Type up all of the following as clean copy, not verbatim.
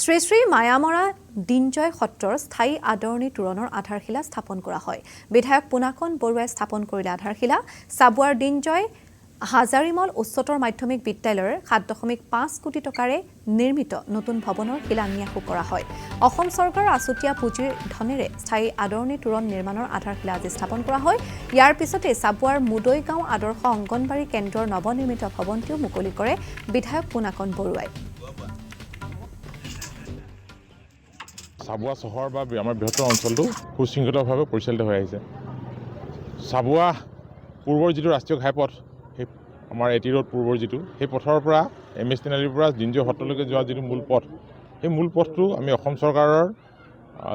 শ্ৰী শ্ৰী মায়ামৰা দিনজয় সত্ৰৰ স্থায়ী আদৰণি তোৰণৰ আধাৰশিলা স্থাপন কৰা হয়। বিধায়ক পোনাকণ বৰুৱাই স্থাপন কৰিলে আধাৰশিলা। চাবুৱাৰ দিনজয় হাজাৰিমল উচ্চতৰ মাধ্যমিক বিদ্যালয়ৰ 7.5 কোটি টকাৰে নিৰ্মিত নতুন ভৱনৰ শিলান্যাসো কৰা হয়। অসম চৰকাৰৰ আছুতীয়া পুঁজিৰ ধনেৰে স্থায়ী আদৰণি তোৰণ নিৰ্মাণৰ আধাৰশিলা আজি স্থাপন কৰা হয়। ইয়াৰ পিছতে চাবুৱাৰ মুদৈ গাঁও আদৰ্শ অংগনবাড়ী কেন্দ্ৰৰ নৱনিৰ্মিত ভৱনটিও মুকলি কৰে বিধায়ক পোনাকণ বৰুৱাই। চাবুৱা চহৰ বা আমাৰ বৃহত্তৰ অঞ্চলটো সুশৃংখলিতভাৱে পৰিচালিত হৈ আহিছে। চাবুৱা পূৰ্বৰ যিটো ৰাষ্ট্ৰীয় ঘাইপথ, সেই আমাৰ এ টি ৰোড পূৰ্বৰ যিটো, সেই পথৰ পৰা এম এছ তিনিআলিৰ পৰা দিনজয় সত্ৰলৈকে যোৱা যিটো মূল পথ, সেই মূল পথটো আমি অসম চৰকাৰৰ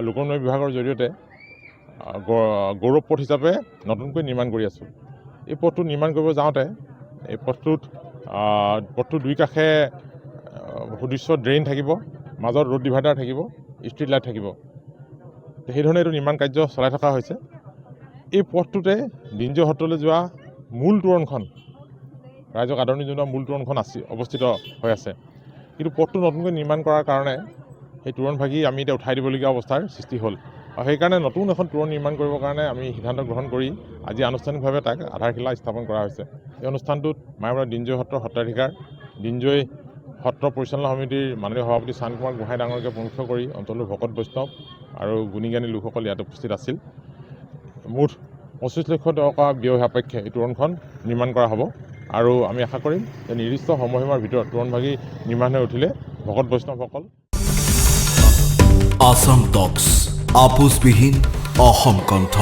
লোক নিৰ্মাণ বিভাগৰ জৰিয়তে গৌৰৱ পথ হিচাপে নতুনকৈ নিৰ্মাণ কৰি আছোঁ। এই পথটো নিৰ্মাণ কৰিব যাওঁতে এই পথটোৰ দুই কাষে সুদৃশ্য ড্ৰেইন থাকিব, মাজত ৰোড ডিভাইডাৰ থাকিব, ষ্ট্ৰীট লাইট থাকিব। সেইধৰণে এইটো নিৰ্মাণ কাৰ্য চলাই থকা হৈছে। এই পথটোতে দিনজয় সত্ৰলৈ যোৱা মূল তোৰণখন, ৰাইজক আদৰণি জনোৱা মূল তোৰণখন আছে, অৱস্থিত হৈ আছে। কিন্তু পথটো নতুনকৈ নিৰ্মাণ কৰাৰ কাৰণে সেই তোৰণ ভাগি আমি এতিয়া উঠাই দিবলগীয়া অৱস্থাৰ সৃষ্টি হ'ল আৰু সেইকাৰণে নতুন এখন তোৰণ নিৰ্মাণ কৰিবৰ কাৰণে আমি সিদ্ধান্ত গ্ৰহণ কৰি আজি আনুষ্ঠানিকভাৱে তাক আধাৰশিলা স্থাপন কৰা হৈছে। এই অনুষ্ঠানটোত মায়ামৰা দিনজয় সত্ৰৰ সত্ৰাধিকাৰ, দিনজয় সত্ৰ পৰিচালনা সমিতিৰ মাননীয় সভাপতি চান কুমাৰ গোহাঁই ডাঙৰীয়াকে প্ৰমুখ্য কৰি অঞ্চলটোৰ ভকত বৈষ্ণৱ আৰু গুণী জ্ঞানী লোকসকল ইয়াত উপস্থিত আছিল। মুঠ 25 লক্ষ টকা ব্যয় সাপেক্ষে এই তোৰণখন নিৰ্মাণ কৰা হ'ব আৰু আমি আশা কৰিম যে নিৰ্দিষ্ট সময়সীমাৰ ভিতৰত তোৰণভাগি নিৰ্মাণ হৈ উঠিলে ভকত বৈষ্ণৱসকল আছাম টক্স, আপোচবিহীন অসম কণ্ঠ।